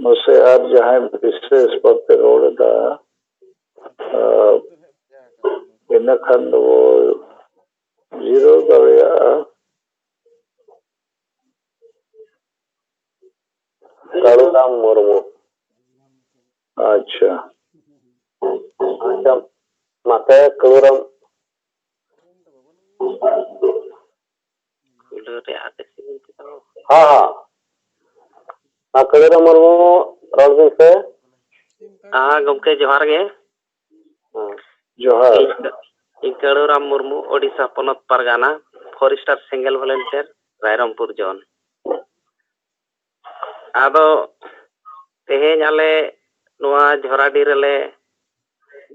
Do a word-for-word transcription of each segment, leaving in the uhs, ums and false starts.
ᱢᱟᱥᱮ ᱟᱨ ᱡᱟᱦᱟᱸᱭ ᱵᱤᱥᱮᱥ ᱵᱷᱟᱵᱛᱮ ᱨᱚᱲ ᱮᱫᱟ, ᱟᱨ ᱤᱱᱟᱹ ᱠᱷᱟᱱ ᱫᱚ ᱡᱤᱨᱟᱹᱣ ᱫᱟᱲᱮᱭᱟᱜᱼᱟ᱾ ᱠᱟᱞᱩᱨᱟᱢ ᱢᱩᱨᱢᱩ᱾ ᱟᱪᱪᱷᱟ᱾ ᱟᱪᱪᱷᱟ, ᱢᱟᱥᱮ ᱠᱟᱞᱩᱨᱟᱢ᱾ ᱦᱮᱸ, ᱦᱮᱸ᱾ ᱢᱟ ᱠᱟᱞᱩᱨᱟᱢ ᱢᱩᱨᱢᱩ, ᱨᱚᱲ ᱵᱤᱱ ᱥᱮ᱾ ᱦᱮᱸ, ᱜᱚᱢᱠᱮ, ᱡᱚᱦᱟᱨ ᱜᱮ᱾ ᱦᱮᱸ᱾ ᱡᱚᱦᱟᱨ᱾ ᱤᱧ, ᱤᱧ ᱠᱟᱹᱲᱩᱨᱟᱢ ᱢᱩᱨᱢᱩ, ᱳᱰᱤᱥᱟ ᱯᱚᱱᱚᱛ ᱯᱟᱨᱜᱟᱱᱟ, ᱯᱷᱚᱨᱮᱥᱴᱟᱨ ᱥᱮᱸᱜᱮᱞ ᱵᱷᱚᱞᱮᱱᱴᱤᱭᱟᱨ, ᱨᱟᱭᱨᱚᱝᱯᱩᱨ ᱡᱳᱱ᱾ ᱟᱫᱚ ᱛᱮᱦᱮᱧ ᱟᱞᱮ ᱱᱚᱣᱟ ᱡᱷᱚᱨᱟᱰᱤ ᱨᱮᱞᱮ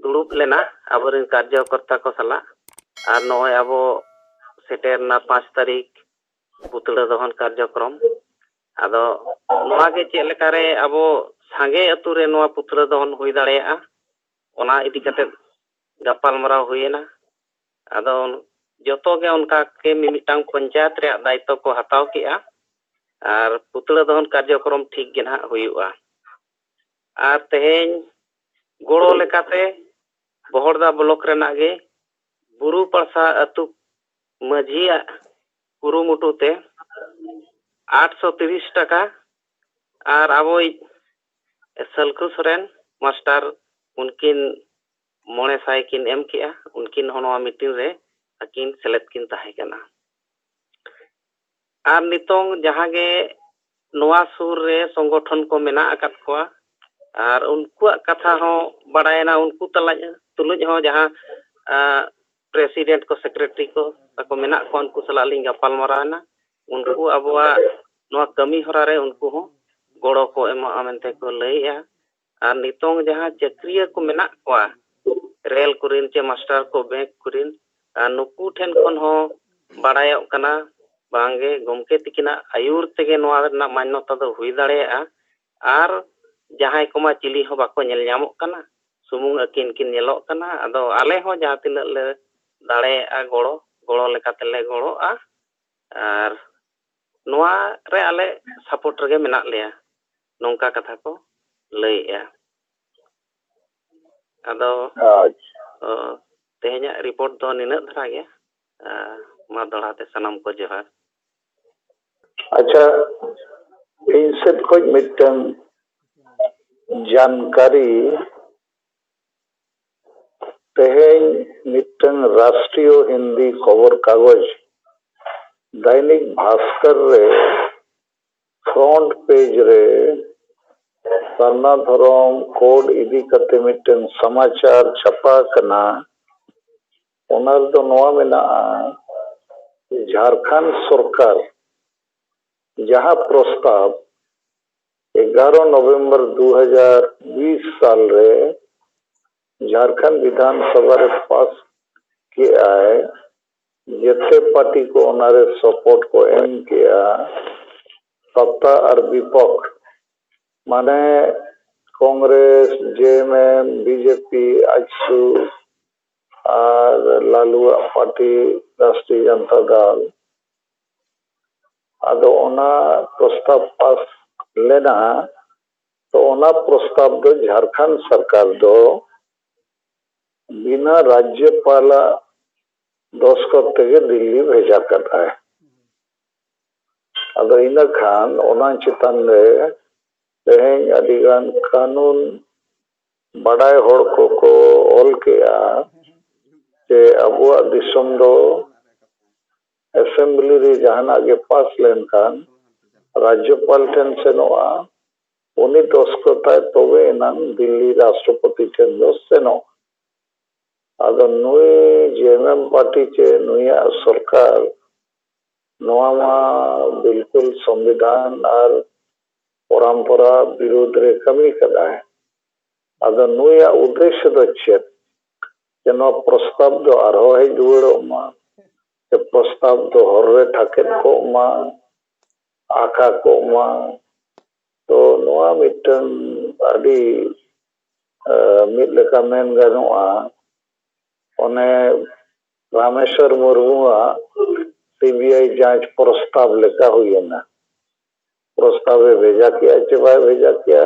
ᱫᱩᱲᱩᱵ ᱞᱮᱱᱟ ᱟᱵᱚᱨᱮᱱ ᱠᱟᱨᱡᱚᱠᱚᱨᱛᱟ ᱠᱚ ᱥᱟᱞᱟᱜ᱾ ᱟᱨ ᱱᱚᱜᱼᱚᱭ ᱟᱵᱚ ᱥᱮᱴᱮᱨ ᱮᱱᱟ ᱯᱟᱸᱪ ᱛᱟᱹᱨᱤᱠᱷ ᱯᱩᱛᱲᱟᱹ ᱫᱚᱦᱚᱱ ᱠᱟᱨᱡᱚᱠᱨᱚᱢ᱾ ᱟᱫᱚ ᱱᱚᱣᱟ ᱜᱮ ᱪᱮᱫ ᱞᱮᱠᱟᱨᱮ ᱟᱵᱚ ᱥᱟᱸᱜᱮ ᱟᱹᱛᱩ ᱨᱮ ᱱᱚᱣᱟ ᱯᱩᱛᱲᱟᱹ ᱫᱚᱦᱚᱱ ᱦᱩᱭ ᱫᱟᱲᱮᱭᱟᱜᱼᱟ, ᱚᱱᱟ ᱤᱫᱤ ᱠᱟᱛᱮ ᱜᱟᱯᱟᱞᱢᱟᱨᱟᱣ ᱦᱩᱭᱮᱱᱟ᱾ ᱟᱫᱚ ᱡᱚᱛᱚ ᱜᱮ ᱚᱱᱠᱟ ᱜᱮ ᱢᱤᱢᱤᱫᱴᱟᱝ ᱯᱚᱧᱪᱟᱭᱮᱛ ᱨᱮᱭᱟᱜ ᱫᱟᱭᱤᱛᱛᱚ ᱠᱚ ᱦᱟᱛᱟᱣ ᱠᱮᱜᱼᱟ᱾ ᱟᱨ ᱯᱩᱛᱲᱟᱹ ᱫᱚᱦᱚᱱ ᱠᱟᱨᱡᱚᱠᱨᱚᱢ ᱴᱷᱤᱠ ᱜᱮ ᱱᱟᱦᱟᱜ ᱦᱩᱭᱩᱜᱼᱟ᱾ ᱟᱨ ᱛᱮᱦᱮᱧ ᱜᱚᱲᱚ ᱞᱮᱠᱟᱛᱮ ᱵᱚᱦᱚᱲᱫᱟ ᱵᱞᱚᱠ ᱨᱮᱱᱟᱜ ᱜᱮ ᱵᱩᱨᱩ ᱯᱟᱲᱥᱟ ᱟᱹᱛᱩ ᱢᱟᱹᱡᱷᱤᱭᱟᱜ ᱠᱩᱨᱩᱢᱩᱴᱩ ᱛᱮ ᱟᱴᱥᱚ ᱛᱤᱨᱤᱥ ᱴᱟᱠᱟ ᱟᱨ ᱟᱵᱚᱭᱤᱡ ᱥᱟᱹᱞᱠᱷᱩ ᱥᱚᱨᱮᱱ ᱢᱟᱥᱴᱟᱨ, ᱩᱱᱠᱤᱱ ᱢᱚᱬᱮ ᱥᱟᱭ ᱠᱤᱱ ᱮᱢ ᱠᱮᱜᱼᱟ᱾ ᱩᱱᱠᱤᱱ ᱦᱚᱸ ᱱᱚᱣᱟ ᱢᱤᱴᱤᱝ ᱨᱮ ᱟᱹᱠᱤᱱ ᱥᱮᱞᱮᱫ ᱠᱤᱱ ᱛᱟᱦᱮᱸ ᱠᱟᱱᱟ᱾ ᱟᱨ ᱱᱤᱛᱚᱝ ᱡᱟᱦᱟᱸ ᱜᱮ ᱱᱚᱣᱟ ᱥᱩᱨ ᱨᱮ ᱥᱚᱝᱜᱚᱴᱷᱚᱱ ᱠᱚ ᱢᱮᱱᱟᱜ ᱟᱠᱟᱫ ᱠᱚᱣᱟ, ᱟᱨ ᱩᱱᱠᱩᱣᱟᱜ ᱠᱟᱛᱷᱟ ᱦᱚᱸ ᱵᱟᱲᱟᱭᱮᱱᱟ, ᱩᱱᱠᱩ ᱛᱟᱞᱟ, ᱛᱩᱞᱩᱡ ᱦᱚᱸ ᱡᱟᱦᱟᱸ, ᱟ, ᱯᱨᱮᱥᱤᱰᱮᱱᱴ ᱠᱚ, ᱥᱮᱠᱨᱮᱴᱟᱨᱤ ᱠᱚ ᱛᱟᱠᱚ ᱢᱮᱱᱟᱜ ᱠᱚᱣᱟ, ᱩᱱᱠᱩ ᱥᱟᱞᱟᱜ ᱞᱤᱧ ᱜᱟᱯᱟᱞ ᱢᱟᱨᱟᱣ ᱮᱱᱟ᱾ ᱩᱱᱠᱩ ᱟᱵᱚᱣᱟᱜ ᱱᱚᱣᱟ ᱠᱟᱹᱢᱤ ᱦᱚᱨᱟ ᱨᱮ ᱩᱱᱠᱩ ᱦᱚᱸ ᱜᱚᱲᱚ ᱠᱚ ᱮᱢᱚᱜᱼᱟ ᱢᱮᱱᱛᱮ ᱠᱚ ᱞᱟᱹᱭᱮᱜᱼᱟ᱾ ᱟᱨ ᱱᱤᱛᱚᱝ ᱡᱟᱦᱟᱸ ᱪᱟᱹᱠᱨᱤᱭᱟᱹ ᱠᱚ ᱢᱮᱱᱟᱜ ᱠᱚᱣᱟ, ᱨᱮᱞ ᱠᱚᱨᱮᱱ ᱪᱮ ᱢᱟᱥᱴᱟᱨ ᱠᱚ, ᱵᱮᱝᱠ ᱠᱚᱨᱮᱱ, ᱟᱨ ᱱᱩᱠᱩ ᱴᱷᱮᱱ ᱠᱷᱚᱱ ᱦᱚᱸ ᱵᱟᱲᱟᱭᱚᱜ ᱠᱟᱱᱟ, ᱵᱟᱝᱜᱮ, ᱜᱚᱢᱠᱮ ᱛᱤᱠᱤᱱᱟᱜ ᱟᱹᱭᱩᱨ ᱛᱮᱜᱮ ᱱᱚᱣᱟ ᱨᱮᱱᱟᱜ ᱢᱟᱱᱱᱚᱛᱟ ᱫᱚ ᱦᱩᱭ ᱫᱟᱲᱮᱭᱟᱜᱼᱟ᱾ ᱟᱨ ᱡᱟᱦᱟᱸᱭ ᱠᱚᱢᱟ ᱪᱤᱞᱤ ᱦᱚᱸ ᱵᱟᱠᱚ ᱧᱮᱞ ᱧᱟᱢᱚᱜ ᱠᱟᱱᱟ, ᱥᱩᱢᱩᱝ ᱟᱹᱠᱤᱱ ᱠᱤᱱ ᱧᱮᱞᱚᱜ ᱠᱟᱱᱟ᱾ ᱟᱫᱚ ᱟᱞᱮ ᱦᱚᱸ ᱡᱟᱦᱟᱸ ᱛᱤᱱᱟᱹᱜ ᱞᱮ ᱫᱟᱲᱮᱭᱟᱜᱼᱟ ᱜᱚᱲᱚ, ᱜᱚᱲᱚ ᱞᱮᱠᱟ ᱛᱮᱞᱮ ᱜᱚᱲᱚᱜᱼᱟ᱾ ᱟᱨ ᱱᱚᱣᱟ ᱨᱮ ᱟᱞᱮ ᱥᱟᱯᱳᱨᱴ ᱨᱮᱜᱮ ᱢᱮᱱᱟᱜ ᱞᱮᱭᱟ᱾ ᱱᱚᱝᱠᱟ ᱠᱟᱛᱷᱟ ᱠᱚ ᱞᱟᱹᱭᱮᱜᱼᱟ᱾ ᱟᱫᱚ ᱟᱪᱪᱷᱟ᱾ ᱚ, ᱛᱮᱦᱮᱧᱟᱜ ᱨᱤᱯᱳᱨᱴ ᱫᱚ ᱱᱤᱱᱟᱹᱜ ᱫᱷᱟᱨᱟ ᱜᱮ᱾ ᱟ, ᱢᱟ ᱫᱚᱦᱲᱟ ᱛᱮ ᱥᱟᱱᱟᱢ ᱠᱚ ᱡᱚᱦᱟᱨ᱾ ᱟᱪᱪᱷᱟ, ᱤᱧ ᱥᱮᱫ ᱠᱷᱚᱱ ᱢᱤᱫᱴᱟᱝ ᱡᱟᱱᱠᱟᱨᱤ᱾ ᱛᱮᱦᱮᱧ ᱢᱤᱫᱴᱟᱝ ᱨᱟᱥᱴᱨᱤᱭᱚ ᱦᱤᱱᱫᱤ ᱠᱷᱚᱵᱚᱨ ᱠᱟᱜᱚᱡᱽ ᱫᱟᱭᱱᱤᱠ ᱵᱷᱟᱥᱠᱚᱨ ᱨᱮ ᱯᱷᱨᱚᱱᱴ ᱯᱮᱡᱽ ᱨᱮ ᱥᱟᱨᱱᱟ ᱫᱷᱚᱨᱚᱢ ᱠᱳᱰ ᱤᱫᱤ ᱠᱟᱛᱮ ᱢᱤᱫᱴᱟᱝ ᱥᱚᱢᱟᱪᱟᱨ ᱪᱷᱟᱯᱟ ᱟᱠᱟᱱᱟ᱾ ᱚᱱᱟ ᱨᱮᱫᱚ ᱱᱚᱣᱟ ᱢᱮᱱᱟᱜᱼᱟ, ᱡᱷᱟᱲᱠᱷᱚᱸᱰ ᱥᱚᱨᱠᱟᱨ ᱡᱟᱦᱟᱸ ᱯᱨᱚᱥᱛᱟᱵ ᱮᱜᱟᱨᱚ ᱱᱚᱵᱷᱮᱢᱵᱚᱨ ᱫᱩ ᱦᱟᱡᱟᱨ ᱵᱤᱥ ᱥᱟᱞ ᱨᱮ ᱡᱷᱟᱲᱠᱷᱚᱸᱰ ᱵᱤᱫᱷᱟᱱ ᱥᱚᱵᱷᱟ ᱨᱮ ᱯᱟᱥ ᱠᱮᱜᱼᱟᱭ, ᱡᱮᱛᱮ ᱯᱟᱨᱴᱤ ᱠᱚ ᱚᱱᱟᱨᱮ ᱥᱟᱯᱳᱨᱴ ᱠᱚ ᱮᱢ ᱠᱮᱜᱼᱟ, ᱥᱚᱛᱛᱟ ᱟᱨ ᱵᱤᱯᱚᱠᱷ, ᱢᱟᱱᱮ ᱠᱚᱝᱜᱨᱮᱥ, ᱡᱮ ᱮᱢ ᱮᱢ, ᱵᱤ ᱡᱮ ᱯᱤ, ᱟᱡᱥᱩ ᱟᱨ ᱞᱟᱞᱩᱣᱟᱜ ᱯᱟᱨᱴᱤ ᱨᱟᱥᱴᱨᱤᱭᱚ ᱡᱚᱱᱛᱟ ᱫᱚᱞ᱾ ᱟᱫᱚ ᱚᱱᱟ ᱯᱨᱚᱥᱛᱟᱵ ᱯᱟᱥ ᱞᱮᱱᱟ, ᱛᱚ ᱚᱱᱟ ᱯᱨᱚᱥᱛᱟᱵ ᱫᱚ ᱡᱷᱟᱲᱠᱷᱚᱸᱰ ᱥᱚᱨᱠᱟᱨ ᱫᱚ ᱵᱤᱱᱟ ᱨᱟᱡᱽᱡᱚᱯᱟᱞᱟᱜ ᱫᱚᱥᱠᱚᱛ ᱛᱮᱜᱮ ᱫᱤᱞᱞᱤ ᱵᱷᱮᱡᱟ ᱠᱟᱫᱟᱭ᱾ ᱟᱫᱚ ᱤᱱᱟᱹ ᱠᱷᱟᱱ ᱚᱱᱟ ᱪᱮᱛᱟᱱ ᱨᱮ ᱛᱮᱦᱮᱧ ᱟᱹᱰᱤᱜᱟᱱ ᱠᱟᱹᱱᱩᱱ ᱵᱟᱰᱟᱭ ᱦᱚᱲ ᱠᱚᱠᱚ ᱚᱞ ᱠᱮᱜᱼᱟ ᱡᱮ ᱟᱵᱚᱣᱟᱜ ᱫᱤᱥᱚᱢ ᱫᱚ ᱮᱥᱮᱢᱵᱞᱤ ᱨᱮ ᱡᱟᱦᱟᱱᱟᱜ ᱜᱮ ᱯᱟᱥ ᱞᱮᱱᱠᱷᱟᱱ ᱨᱟᱡᱽᱡᱚᱯᱟᱞ ᱴᱷᱮᱱ ᱥᱮᱱᱚᱜᱼᱟ, ᱩᱱᱤ ᱫᱚᱥᱠᱚᱛᱟᱭ, ᱛᱚᱵᱮ ᱮᱱᱟᱝ ᱫᱤᱞᱞᱤ ᱨᱟᱥᱴᱨᱚᱯᱚᱛᱤ ᱴᱷᱮᱱ ᱫᱚ ᱥᱮᱱᱚᱜᱼᱟ᱾ ᱟᱫᱚ ᱱᱩᱭ ᱡᱮ ᱮᱢ ᱮᱢ ᱯᱟᱨᱴᱤ ᱪᱮ ᱱᱩᱭᱟᱜ ᱥᱚᱨᱠᱟᱨ, ᱱᱚᱣᱟ ᱢᱟ ᱵᱤᱞᱠᱩᱞ ᱥᱚᱝᱵᱤᱫᱷᱟᱱ ᱟᱨ ᱯᱚᱨᱚᱢᱯᱚᱨᱟ ᱵᱤᱨᱩᱫᱷ ᱨᱮ ᱠᱟᱹᱢᱤ ᱠᱟᱫᱟᱭ᱾ ᱟᱫᱚ ᱱᱩᱭᱟᱜ ᱩᱫᱽᱫᱮᱥᱥᱚ ᱫᱚ ᱪᱮᱫ? ᱡᱮ ᱱᱚᱣᱟ ᱯᱨᱚᱥᱛᱟᱵ ᱫᱚ ᱟᱨᱦᱚᱸ ᱦᱮᱡ ᱨᱩᱣᱟᱹᱲᱚᱜ ᱢᱟ, ᱥᱮ ᱯᱨᱚᱥᱛᱟᱵ ᱫᱚ ᱦᱚᱨ ᱨᱮ ᱴᱷᱟᱠᱮᱫ ᱠᱚᱜ ᱢᱟ, ᱟᱠᱟ ᱠᱚᱜ ᱢᱟ᱾ ᱛᱚ ᱱᱚᱣᱟ ᱢᱤᱫᱴᱟᱝ ᱟᱹᱰᱤ, ᱮ, ᱢᱤᱫ ᱞᱮᱠᱟ ᱢᱮᱱ ᱜᱟᱱᱚᱜᱼᱟ, ᱚᱱᱮ ᱨᱟᱢᱮᱥᱣᱚᱨ ᱢᱩᱨᱢᱩᱣᱟᱜ ᱥᱤ ᱵᱤ ᱟᱭ ᱡᱟᱸᱪ ᱯᱨᱚᱥᱛᱟᱵ ᱞᱮᱠᱟ ᱦᱩᱭᱮᱱᱟ᱾ ᱯᱨᱚᱥᱛᱟᱵ ᱮ ᱵᱷᱮᱡᱟ ᱠᱮᱜᱼᱟ ᱪᱮ ᱵᱟᱭ ᱵᱷᱮᱡᱟ ᱠᱮᱜᱼᱟ᱾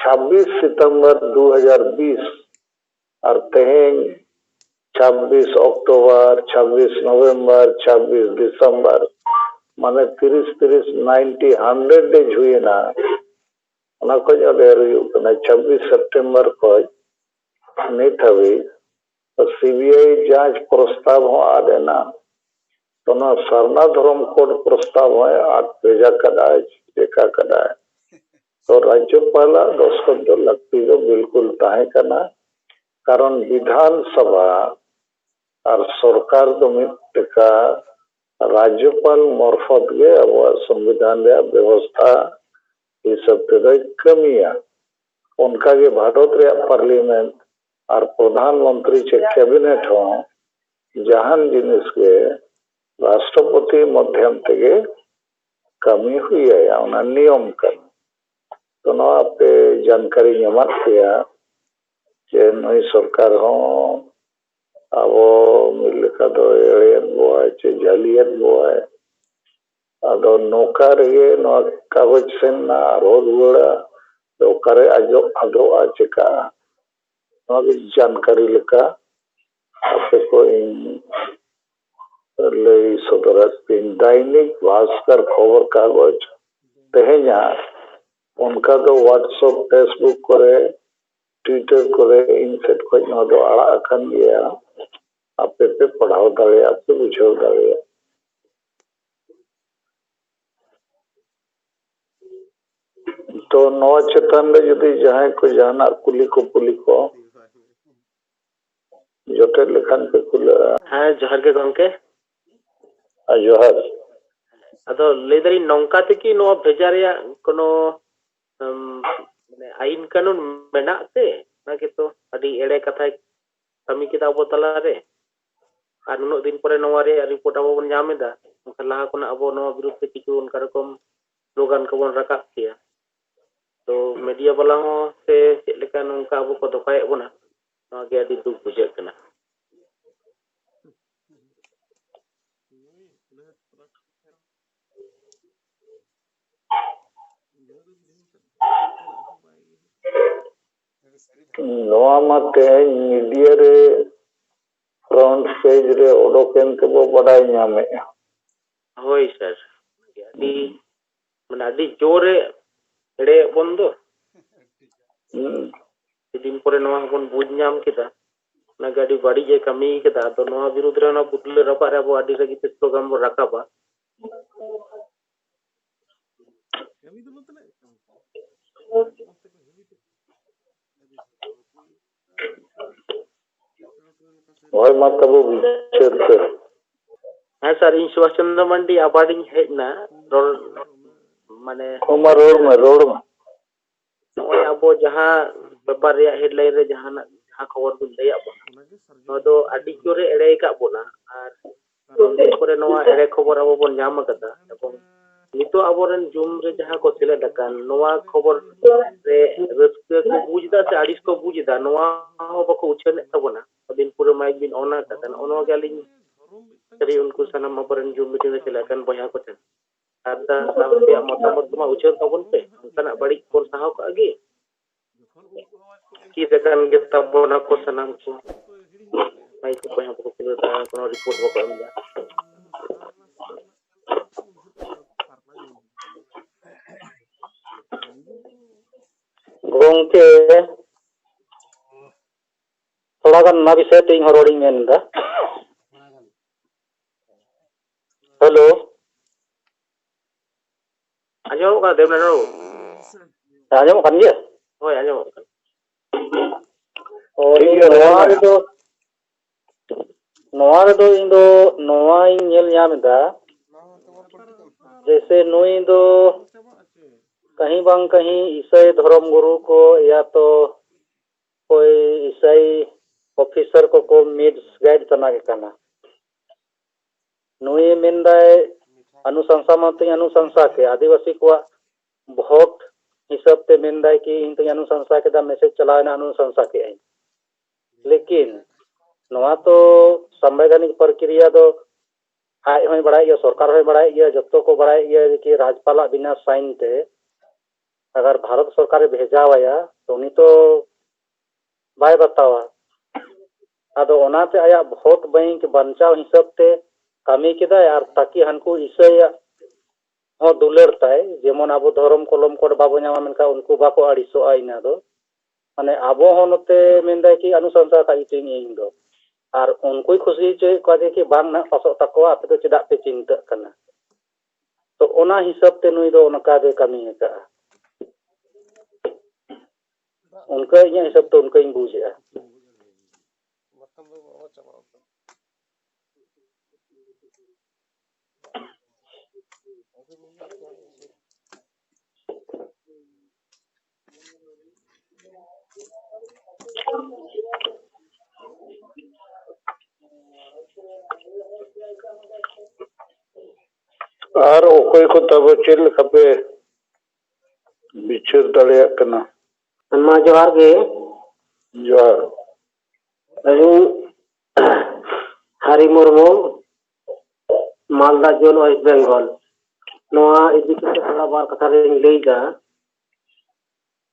ᱪᱷᱟᱵᱵᱤᱥ ᱥᱤᱛᱚᱢᱵᱚᱨ ᱫᱩ ᱦᱟᱡᱟᱨ ᱵᱤᱥ ᱟᱨ ᱛᱮᱦᱮᱧ ᱪᱷᱟᱵᱵᱤᱥ ᱚᱠᱴᱳᱵᱚᱨ, ᱪᱷᱟᱵᱵᱤᱥ ᱱᱚᱵᱷᱮᱢᱵᱚᱨ, ᱪᱷᱟᱵᱵᱤᱥ ᱰᱤᱥᱮᱢᱵᱚᱨ, ᱢᱟᱱᱮ ᱛᱤᱨᱤᱥ, ᱛᱤᱨᱤᱥ, ᱱᱟᱭᱤᱱᱴᱤ, ᱦᱟᱱᱰᱨᱮᱰ ᱰᱮᱡᱽ ᱦᱩᱭᱮᱱᱟ᱾ ᱚᱱᱟ ᱠᱷᱚᱱ ᱦᱚᱸ ᱰᱷᱮᱨ ᱦᱩᱭᱩᱜ ᱠᱟᱱᱟ᱾ ᱪᱷᱟᱵᱵᱤᱥ ᱥᱮᱯᱴᱮᱢᱵᱚᱨ ᱠᱷᱚᱱ ᱱᱤᱛ ᱦᱟᱹᱵᱤᱡ ᱥᱤᱵᱤᱟᱭ ᱡᱟᱸᱪ ᱯᱨᱚᱥᱛᱟᱵ ᱦᱚᱸ ᱟᱫ ᱮᱱᱟ᱾ ᱛᱚ ᱱᱚᱣᱟ ᱥᱟᱨᱱᱟ ᱫᱷᱚᱨᱚᱢ ᱠᱳᱰ ᱯᱨᱚᱥᱛᱟᱵ ᱦᱚᱸᱭ ᱟᱫ ᱵᱷᱮᱡᱟ ᱠᱟᱫᱟᱭ, ᱪᱮᱠᱟ ᱠᱟᱫᱟᱭ᱾ ᱛᱚ ᱨᱟᱡᱽᱡᱚᱯᱟᱞᱟᱜ ᱫᱚᱥᱛᱚᱠ ᱫᱚ ᱞᱟᱹᱠᱛᱤ ᱫᱚ ᱵᱤᱞᱠᱩᱞ ᱛᱟᱦᱮᱸ ᱠᱟᱱᱟ, ᱠᱟᱨᱚᱱ ᱵᱤᱫᱷᱟᱱ ᱥᱚᱵᱷᱟ ᱟᱨ ᱥᱚᱨᱠᱟᱨ ᱫᱚ ᱢᱤᱫ ᱞᱮᱠᱟ ᱨᱟᱡᱽᱡᱚᱯᱟᱞ ᱢᱚᱨᱯᱷᱚᱛ ᱜᱮ ᱟᱵᱚᱣᱟᱜ ᱥᱚᱝᱵᱤᱫᱷᱟᱱ ᱨᱮᱭᱟᱜ ᱵᱮᱵᱚᱥᱛᱷᱟ ᱦᱤᱥᱟᱹᱵ ᱛᱮᱫᱚᱭ ᱠᱟᱹᱢᱤᱭᱟ᱾ ᱚᱱᱠᱟᱜᱮ ᱵᱷᱟᱨᱚᱛ ᱨᱮᱭᱟᱜ ᱯᱟᱨᱞᱤᱭᱟᱢᱮᱱᱴ ᱟᱨ ᱯᱨᱚᱫᱷᱟᱱ ᱢᱚᱱᱛᱨᱤ ᱪᱮ ᱠᱮᱵᱤᱱᱮᱴ ᱦᱚᱸ ᱡᱟᱦᱟᱱ ᱡᱤᱱᱤᱥ ᱜᱮ ᱨᱟᱥᱴᱨᱚᱯᱚᱛᱤ ᱢᱟᱫᱽᱫᱷᱚᱢ ᱛᱮᱜᱮ ᱠᱟᱹᱢᱤ ᱦᱩᱭ ᱟᱭᱟ, ᱚᱱᱟ ᱱᱤᱭᱚᱢ ᱠᱟᱱᱟ᱾ ᱛᱚ ᱱᱚᱣᱟ ᱯᱮ ᱡᱟᱱᱠᱟᱨᱤᱧ ᱮᱢᱟᱫ ᱯᱮᱭᱟ ᱡᱮ ᱱᱩᱭ ᱥᱚᱨᱠᱟᱨ ᱦᱚᱸ ᱟᱵᱚ ᱢᱤᱫ ᱞᱮᱠᱟ ᱫᱚ ᱮᱲᱮᱭᱮᱫ ᱵᱚᱣᱟᱭ ᱪᱮ ᱡᱷᱟᱹᱞᱤᱭᱮᱫ ᱵᱚᱣᱟᱭ᱾ ᱟᱫᱚ ᱱᱚᱝᱠᱟ ᱨᱮᱜᱮ ᱱᱚᱣᱟ ᱠᱟᱜᱚᱡᱽ ᱥᱮᱱ ᱱᱟ ᱟᱨᱦᱚᱸ ᱨᱩᱣᱟᱹᱲᱟ, ᱟᱫᱚ ᱚᱠᱟᱨᱮ ᱟᱡᱚᱜ ᱟᱫᱚᱜᱼᱟ, ᱪᱮᱠᱟᱜᱼᱟ, ᱱᱚᱣᱟ ᱜᱮ ᱡᱟᱱᱠᱟᱨᱤ ᱞᱮᱠᱟ ᱟᱯᱮ ᱠᱚ ᱤᱧ ᱞᱟᱹᱭ ᱥᱚᱫᱚᱨᱟᱫ ᱯᱮᱭᱟᱹᱧ᱾ ᱫᱟᱭᱱᱤᱠ ᱵᱷᱟᱥᱠᱚᱨ ᱠᱷᱚᱵᱚᱨ ᱠᱟᱜᱚᱡᱽ ᱛᱮᱦᱮᱧᱟᱜ ᱚᱱᱠᱟ ᱫᱚ WhatsApp, Facebook ᱠᱚᱨᱮ, Twitter ᱠᱚᱨᱮ ᱤᱧ ᱥᱮᱫ ᱠᱷᱚᱱ ᱱᱚᱣᱟ ᱫᱚ ᱟᱲᱟᱜ ᱟᱠᱟᱱ ᱜᱮᱭᱟ᱾ ᱟᱯᱮ ᱯᱮ ᱯᱟᱲᱦᱟᱣ ᱫᱟᱲᱮᱭᱟᱜᱼᱟ, ᱯᱮ ᱵᱩᱡᱷᱟᱹᱣ ᱫᱟᱲᱮᱭᱟᱜᱼᱟ᱾ ᱛᱚ ᱱᱚᱣᱟ ᱪᱮᱛᱟᱱ ᱨᱮ ᱡᱩᱫᱤ ᱡᱟᱦᱟᱸᱭ ᱠᱚ ᱡᱟᱦᱟᱱᱟᱜ ᱠᱩᱞᱤ ᱠᱚ ᱠᱩᱞᱤ ᱠᱚ ᱡᱚᱴᱮᱫ ᱞᱮᱠᱷᱟᱱ ᱯᱮ ᱠᱩᱞᱟᱹᱜᱼᱟ᱾ ᱦᱮᱸ, ᱡᱚᱦᱟᱨ ᱜᱮ ᱜᱚᱢᱠᱮ᱾ ᱟᱨ ᱡᱚᱦᱟᱨ᱾ ᱟᱫᱚ ᱞᱟᱹᱭ ᱫᱟᱞᱤᱧ, ᱱᱚᱝᱠᱟ ᱛᱮᱠᱤ ᱱᱚᱣᱟ ᱵᱷᱮᱡᱟ ᱨᱮᱭᱟᱜ ᱠᱳᱱᱳ ᱩᱢ, ᱢᱟᱱᱮ ᱟᱭᱤᱱ ᱠᱟᱹᱱᱩᱱ ᱢᱮᱱᱟᱜ ᱛᱮ? ᱚᱱᱟ ᱜᱮᱛᱚ ᱟᱹᱰᱤ ᱮᱲᱮ ᱠᱟᱛᱷᱟᱭ ᱠᱟᱹᱢᱤ ᱠᱮᱫᱟ ᱟᱵᱚ ᱛᱟᱞᱟᱨᱮ᱾ ᱟᱨ ᱱᱩᱱᱟᱹᱜ ᱫᱤᱱ ᱯᱚᱨᱮ ᱱᱚᱣᱟ ᱨᱮᱭᱟᱜ ᱨᱤᱯᱳᱨᱴ ᱟᱵᱚ ᱵᱚᱱ ᱧᱟᱢ ᱮᱫᱟ, ᱢᱮᱱᱠᱷᱟᱱ ᱞᱟᱦᱟ ᱠᱷᱚᱱᱟᱜ ᱟᱵᱚ ᱱᱚᱣᱟ ᱵᱤᱨᱩᱫᱷ ᱛᱮ ᱠᱤᱪᱷᱩ ᱚᱱᱠᱟ ᱨᱚᱠᱚᱢ ᱥᱞᱳᱜᱟᱱ ᱠᱚᱵᱚᱱ ᱨᱟᱠᱟᱵ ᱠᱮᱭᱟ᱾ ᱛᱚ ᱢᱤᱰᱤᱭᱟ ᱵᱟᱞᱟ ᱦᱚᱸ ᱥᱮ ᱪᱮᱫ ᱞᱮᱠᱟ ᱱᱚᱝᱠᱟ ᱟᱵᱚ ᱠᱚ ᱫᱚᱠᱟᱭᱮᱫ ᱵᱚᱱᱟ, ᱱᱚᱣᱟ ᱜᱮ ᱟᱹᱰᱤ ᱫᱩᱠ ᱵᱩᱡᱷᱟᱹᱜ ᱠᱟᱱᱟ᱾ ᱱᱚᱣᱟ ᱢᱟ ᱛᱮᱦᱮᱧ ᱢᱤᱰᱤᱭᱟ ᱨᱮ ᱯᱷᱨᱚᱱᱴ ᱯᱮᱡᱽ ᱨᱮ ᱚᱰᱚᱠ ᱮᱱ ᱛᱮᱵᱚ ᱵᱟᱰᱟᱭ ᱧᱟᱢᱮᱫᱼᱟ᱾ ᱦᱳᱭ ᱥᱟᱨ, ᱟᱹᱰᱤ ᱢᱟᱱᱮ ᱟᱹᱰᱤ ᱡᱳᱨᱮ ᱮᱲᱮᱭᱮᱫ ᱵᱚᱱ ᱫᱚ᱾ ᱦᱩᱸ᱾ ᱫᱤᱱ ᱯᱚᱨᱮ ᱱᱚᱣᱟ ᱦᱚᱸᱵᱚᱱ ᱵᱩᱡᱽ ᱧᱟᱢ ᱠᱮᱫᱟ, ᱚᱱᱟᱜᱮ ᱟᱹᱰᱤ ᱵᱟᱹᱲᱤᱡ ᱮ ᱠᱟᱹᱢᱤ ᱠᱟᱫᱟ᱾ ᱟᱫᱚ ᱱᱚᱣᱟ ᱵᱤᱨᱩᱫᱽ ᱨᱮ, ᱚᱱᱟ ᱯᱩᱛᱞᱟᱹ ᱨᱟᱯᱟᱜ ᱨᱮ ᱟᱵᱚ ᱟᱹᱰᱤ ᱨᱟᱹᱜᱤ ᱛᱮ ᱥᱞᱳᱜᱟᱱ ᱵᱚᱱ ᱨᱟᱠᱟᱵᱟ᱾ ᱦᱳᱭ, ᱢᱟ ᱛᱚᱵᱮ ᱵᱤᱪᱟᱹᱨ ᱯᱮ᱾ ᱦᱮᱸ ᱥᱟᱨ, ᱤᱧ ᱥᱩᱵᱷᱟᱥ ᱪᱚᱱᱫᱨᱚ ᱢᱟᱱᱰᱤ ᱟᱵᱟᱨᱤᱧ ᱦᱮᱡ ᱮᱱᱟ ᱨᱚᱲ, ᱢᱟᱱᱮ ᱦᱚᱸ, ᱢᱟ ᱨᱚᱲ ᱢᱮ, ᱨᱚᱲ ᱢᱮ᱾ ᱱᱚᱜᱼᱚᱭ ᱟᱵᱚ ᱡᱟᱦᱟᱸ ᱯᱮᱯᱟᱨ ᱨᱮᱭᱟᱜ ᱦᱮᱰᱞᱟᱭᱤᱱ ᱨᱮ ᱡᱟᱦᱟᱱᱟᱜ, ᱡᱟᱦᱟᱸ ᱠᱷᱚᱵᱚᱨ ᱵᱤᱱ ᱞᱟᱹᱭᱟᱫ ᱵᱚᱱᱟ, ᱱᱚᱣᱟ ᱫᱚ ᱟᱹᱰᱤ ᱡᱳᱨᱮ ᱮᱲᱮ ᱟᱠᱟᱫ ᱵᱚᱱᱟ᱾ ᱟᱨ ᱱᱚᱣᱟ ᱠᱚᱨᱮ ᱱᱚᱣᱟ ᱮᱲᱮ ᱠᱷᱚᱵᱚᱨ ᱟᱵᱚ ᱵᱚᱱ ᱧᱟᱢ ᱟᱠᱟᱫᱟ, ᱮᱵᱚᱝ ᱱᱤᱛᱚᱜ ᱟᱵᱚᱨᱮᱱ ᱡᱩᱢ ᱨᱮ ᱡᱟᱦᱟᱸ ᱠᱚ ᱥᱮᱞᱮᱫ ᱟᱠᱟᱱ, ᱱᱚᱣᱟ ᱠᱷᱚᱵᱚᱨ ᱨᱮ ᱨᱟᱹᱥᱠᱟᱹ ᱠᱚ ᱵᱩᱡᱽ ᱮᱫᱟ ᱥᱮ ᱟᱹᱲᱤᱥ ᱠᱚ ᱵᱩᱡᱽ ᱮᱫᱟ, ᱱᱚᱣᱟ ᱦᱚᱸ ᱵᱟᱠᱚ ᱩᱪᱷᱟᱹᱱᱮᱫ ᱛᱟᱵᱚᱱᱟ᱾ ᱟᱹᱵᱤᱱ ᱯᱩᱨᱟᱹ ᱢᱟᱭᱤᱠ ᱵᱤᱱ ᱚᱱ ᱟᱠᱟᱫᱟ, ᱱᱚᱜᱼᱚ ᱱᱚᱣᱟ ᱜᱮ ᱟᱹᱞᱤᱧ ᱥᱟᱹᱨᱤ ᱩᱱᱠᱩ ᱥᱟᱱᱟᱢ ᱟᱵᱚᱨᱮᱱ ᱡᱩᱢ ᱢᱤᱴᱤᱝ ᱨᱮ ᱥᱮᱞᱮᱫ ᱟᱠᱟᱱ ᱵᱚᱭᱦᱟ ᱠᱚ ᱴᱷᱮᱱ ᱟᱨᱫᱟᱥ, ᱟᱯᱮᱭᱟᱜ ᱢᱚᱛᱟᱢᱚᱛ ᱠᱚᱢᱟ ᱩᱪᱷᱟᱹᱱ ᱛᱟᱵᱚᱱ ᱯᱮ, ᱚᱱᱠᱟᱱᱟᱜ ᱵᱟᱹᱲᱤᱡ ᱵᱚᱱ ᱥᱟᱦᱟᱣ ᱠᱟᱜ ᱜᱮ᱾ ᱪᱮᱫ ᱟᱠᱟᱱ ᱜᱮ ᱛᱟᱵᱚᱱᱟ ᱠᱚ ᱥᱟᱱᱟᱢ ᱠᱚ᱾ ᱢᱟᱭᱤᱠ ᱠᱚ ᱵᱚᱭᱦᱟ ᱵᱟᱠᱚ ᱠᱷᱩᱞᱟᱹᱣ ᱫᱟ, ᱠᱳᱱᱳ ᱨᱤᱯᱳᱨᱴ ᱵᱟᱠᱚ ᱮᱢ ᱫᱟ᱾ ᱜᱚᱝᱠᱮ, ᱛᱷᱚᱲᱟ ᱜᱟᱱ ᱚᱱᱟ ᱵᱤᱥᱚᱭ ᱛᱮ ᱤᱧ ᱦᱚᱸ ᱨᱚᱲᱤᱧ ᱢᱮᱱ ᱮᱫᱟ᱾ ᱦᱮᱞᱳ᱾ ᱟᱸᱡᱚᱢᱚᱜ ᱠᱟᱱᱟ ᱫᱮᱵᱽᱱᱟᱨᱟᱭᱚᱬ ᱵᱟᱹᱵᱩ? ᱟᱸᱡᱚᱢᱚᱜ ᱠᱟᱱ ᱜᱮᱭᱟ? ᱦᱳᱭ, ᱟᱸᱡᱚᱢᱚᱜ ᱠᱟᱱᱟ᱾ ᱚ, ᱴᱷᱤᱠ ᱤᱧ ᱜᱮᱭᱟ, ᱱᱚᱣᱟ ᱨᱚᱲ ᱢᱮ᱾ ᱨᱮᱫᱚ, ᱱᱚᱣᱟ ᱨᱮᱫᱚ ᱤᱧ ᱫᱚ ᱱᱚᱣᱟᱧ ᱧᱮᱞ ᱧᱟᱢ ᱮᱫᱟ, ᱡᱮᱭᱥᱮ ᱱᱩᱭ ᱫᱚ ᱠᱟᱹᱦᱤ ᱵᱟᱝ ᱠᱟᱹᱦᱤ ᱤᱥᱟᱹᱭ ᱫᱷᱚᱨᱚᱢ ᱜᱩᱨᱩ ᱠᱚ ᱭᱟ ᱛᱚ ᱚᱠᱚᱭ ᱤᱥᱟᱹᱭ ᱚᱯᱷᱤᱥᱟᱨ ᱠᱚᱠᱚ ᱢᱤᱥᱜᱟᱭᱤᱰ ᱥᱟᱱᱟ ᱜᱮ ᱠᱟᱱᱟ᱾ ᱱᱩᱭᱮ ᱢᱮᱱᱫᱟᱭ, ᱚᱱᱩᱥᱚᱝᱥᱟ ᱢᱟᱛᱚᱧ ᱚᱱᱩᱥᱚᱝᱥᱟ ᱠᱮᱫ, ᱟᱹᱫᱤᱵᱟᱹᱥᱤ ᱠᱚᱣᱟᱜ ᱵᱷᱳᱴ ᱦᱤᱥᱟᱹᱵ ᱛᱮ ᱢᱮᱱᱫᱟᱭ ᱠᱤ ᱤᱧ ᱛᱚᱧ ᱚᱱᱩᱥᱚᱝᱥᱟ ᱠᱮᱫᱟ, ᱢᱮᱥᱮᱡᱽ ᱪᱟᱞᱟᱣ ᱮᱱᱟ, ᱚᱱᱩᱥᱚᱝᱥᱟ ᱠᱮᱫᱟᱹᱧ᱾ ᱞᱮᱠᱤᱱ ᱱᱚᱣᱟ ᱛᱚ ᱥᱟᱢᱵᱤᱫᱷᱟᱱᱤᱠ ᱯᱨᱚᱠᱨᱤᱭᱟ ᱫᱚ ᱟᱡ ᱦᱚᱸᱭ ᱵᱟᱲᱟᱭ ᱜᱮᱭᱟ, ᱥᱚᱨᱠᱟᱨ ᱦᱚᱸᱭ ᱵᱟᱲᱟᱭ ᱜᱮᱭᱟ, ᱡᱚᱛᱚ ᱠᱚ ᱵᱟᱲᱟᱭ ᱜᱮᱭᱟ ᱡᱮ ᱠᱤ ᱨᱟᱡᱽᱯᱟᱞᱟᱜ ᱵᱤᱱᱟ ᱥᱟᱭᱤᱱ ᱛᱮ ᱟᱜᱟᱨ ᱵᱷᱟᱨᱚᱛ ᱥᱚᱨᱠᱟᱨᱮ ᱵᱷᱮᱡᱟᱣᱟᱭᱟ ᱛᱚ ᱩᱱᱤ ᱛᱚ ᱵᱟᱭ ᱵᱟᱛᱟᱣᱟ᱾ ᱟᱫᱚ ᱚᱱᱟᱛᱮ ᱟᱭᱟᱜ ᱵᱷᱳᱴ ᱵᱮᱝᱠ ᱵᱟᱧᱪᱟᱣ ᱦᱤᱥᱟᱹᱵ ᱛᱮ ᱠᱟᱹᱢᱤ ᱠᱮᱫᱟᱭ, ᱟᱨ ᱛᱟᱠᱤ ᱦᱟᱱᱠᱩ ᱤᱥᱟᱹᱭᱟᱜ ᱦᱚᱸ ᱫᱩᱞᱟᱹᱲ ᱛᱟᱭ᱾ ᱡᱮᱢᱚᱱ ᱟᱵᱚ ᱫᱷᱚᱨᱚᱢ ᱠᱚᱞᱚᱢ ᱠᱚᱨᱮ ᱵᱟᱵᱚ ᱧᱟᱢᱟ, ᱢᱮᱱᱠᱷᱟᱱ ᱩᱱᱠᱩ ᱵᱟᱠᱚ ᱟᱹᱲᱤᱥᱚᱜᱼᱟ ᱤᱱᱟᱹ ᱫᱚ᱾ ᱢᱟᱱᱮ ᱟᱵᱚ ᱦᱚᱸ ᱱᱚᱛᱮ ᱢᱮᱱᱫᱟᱭ ᱠᱤ ᱟᱱᱩᱥᱟᱥᱟ ᱠᱟᱜ ᱤᱧ ᱫᱚ, ᱟᱨ ᱩᱱᱠᱩᱭ ᱠᱩᱥᱤ ᱦᱚᱪᱚᱭᱮᱫ ᱠᱚᱣᱟ ᱡᱮ ᱠᱤ ᱵᱟᱝ ᱱᱟᱜ ᱯᱟᱥᱚᱜ ᱛᱟᱠᱚᱣᱟ, ᱟᱯᱮ ᱫᱚ ᱪᱮᱫᱟᱜ ᱯᱮ ᱪᱤᱱᱛᱟᱹᱜ ᱠᱟᱱᱟ? ᱛᱚ ᱚᱱᱟ ᱦᱤᱥᱟᱹᱵ ᱛᱮ ᱱᱩᱭ ᱫᱚ ᱚᱱᱠᱟ ᱜᱮ ᱠᱟᱹᱢᱤ ᱟᱠᱟᱫᱼᱟ᱾ ᱚᱱᱠᱟ ᱤᱧᱟᱹᱜ ᱦᱤᱥᱟᱹᱵ ᱛᱮ ᱚᱱᱠᱟᱧ ᱵᱩᱡᱮᱜᱼᱟ᱾ ᱟᱨ ᱚᱠᱚᱭ ᱠᱚ ᱛᱟᱵᱚ ᱪᱮᱫ ᱞᱮᱠᱟ ᱯᱮ ᱵᱤᱪᱟᱹᱨ ᱫᱟᱲᱮᱭᱟᱜ ᱠᱟᱱᱟ? ᱢᱟ ᱡᱚᱦᱟᱨ ᱜᱮ᱾ ᱡᱚᱦᱟᱨ᱾ ᱟᱹᱞᱤᱧ ᱦᱟᱨᱤ ᱢᱩᱨᱢᱩ, ᱢᱟᱞᱫᱟ ᱡᱳᱱ, ᱳᱭᱮᱥᱴ ᱵᱮᱝᱜᱚᱞ᱾ ᱱᱚᱣᱟ ᱤᱫᱤ ᱠᱟᱛᱮ ᱛᱷᱚᱲᱟ ᱵᱟᱨ ᱠᱟᱛᱷᱟ ᱞᱤᱧ ᱞᱟᱹᱭᱫᱟ᱾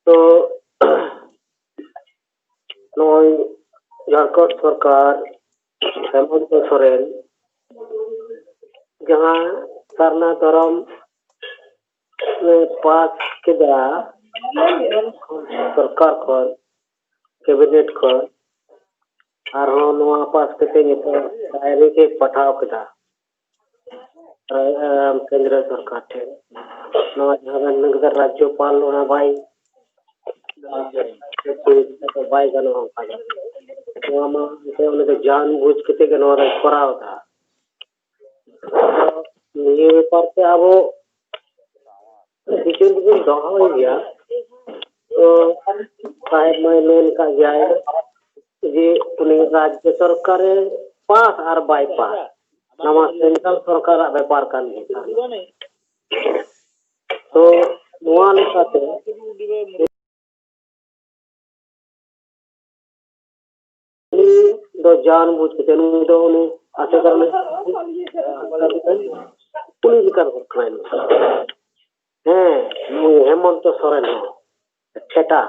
ᱛᱚ ᱱᱚᱜᱼᱚᱭ ᱡᱷᱟᱲᱠᱷᱚᱸᱰ ᱥᱚᱨᱠᱟᱨ ᱦᱮᱢᱚᱱᱛᱚ ᱥᱚᱨᱮᱱ ᱡᱟᱦᱟᱸ ᱥᱟᱨᱱᱟ ᱫᱷᱚᱨᱚᱢ ᱮ ᱯᱟᱥ ᱠᱮᱫᱟ ᱥᱚᱨᱠᱟᱨ ᱠᱷᱚᱱ, ᱠᱮᱵᱤᱱᱮᱴ ᱠᱷᱚᱱ, ᱟᱨᱦᱚᱸ ᱱᱚᱣᱟ ᱯᱟᱥ ᱠᱟᱛᱮ ᱱᱤᱛᱚᱜ ᱰᱟᱭᱨᱮᱠᱴ ᱮ ᱯᱟᱴᱷᱟᱣ ᱠᱮᱫᱟ ᱨᱟ-, ᱮ, ᱠᱮᱱᱫᱨᱚ ᱥᱚᱨᱠᱟᱨ ᱴᱷᱮᱱ᱾ ᱱᱚᱣᱟ ᱡᱟᱦᱟᱸ ᱵᱮᱱ ᱢᱮᱱ ᱠᱮᱫᱟ ᱨᱟᱡᱽᱡᱚᱯᱟᱞ, ᱚᱱᱟ ᱵᱟᱭ, ᱵᱟᱭ ᱜᱟᱱᱚᱜᱼᱟ ᱚᱱᱠᱟ ᱫᱚ᱾ ᱱᱚᱣᱟ ᱢᱟ ᱮᱱᱛᱮ ᱩᱱᱤ ᱫᱚ ᱡᱟᱱ ᱵᱩᱡᱽ ᱠᱟᱛᱮ ᱜᱮ ᱱᱚᱣᱟ ᱫᱚᱭ ᱠᱚᱨᱟᱣ ᱮᱫᱟ᱾ ᱱᱤᱭᱟᱹ ᱵᱮᱯᱟᱨ ᱛᱮ ᱟᱵᱚ ᱵᱤᱪᱟᱹᱨ ᱫᱚᱵᱚᱱ ᱫᱚᱦᱚᱭ ᱜᱮᱭᱟ᱾ ᱛᱚ ᱥᱟᱦᱮᱵ ᱢᱟᱭ ᱢᱮᱱ ᱠᱟᱜ ᱜᱮᱭᱟᱭ ᱡᱮ ᱩᱱᱤ ᱨᱟᱡᱽᱡᱚ ᱥᱚᱨᱠᱟᱨᱮ ᱯᱟᱥ ᱟᱨ ᱵᱟᱭ ᱯᱟᱥ, ᱱᱚᱣᱟ ᱥᱮᱱᱴᱨᱟᱞ ᱥᱚᱨᱠᱟᱨᱟᱜ ᱵᱮᱯᱟᱨ ᱠᱟᱱ ᱜᱮᱭᱟ᱾ ᱛᱚ ᱱᱚᱣᱟ ᱞᱮᱠᱟᱛᱮ ᱩᱱᱤ ᱫᱚ ᱡᱟᱱ ᱵᱩᱡᱽ ᱠᱟᱛᱮ ᱩᱱᱤ ᱫᱚ ᱩᱱᱤ ᱟᱥᱮᱠᱟ ᱨᱮᱱ ᱩᱱᱤ ᱪᱮᱛᱟᱱ ᱦᱚᱲ ᱠᱟᱱᱟᱭ ᱱᱩᱭ᱾ ᱦᱮᱸ, ᱱᱩᱭ ᱦᱮᱢᱚᱱᱛᱚ ᱥᱚᱨᱮᱱ ᱦᱚᱸ ᱴᱷᱮᱴᱟ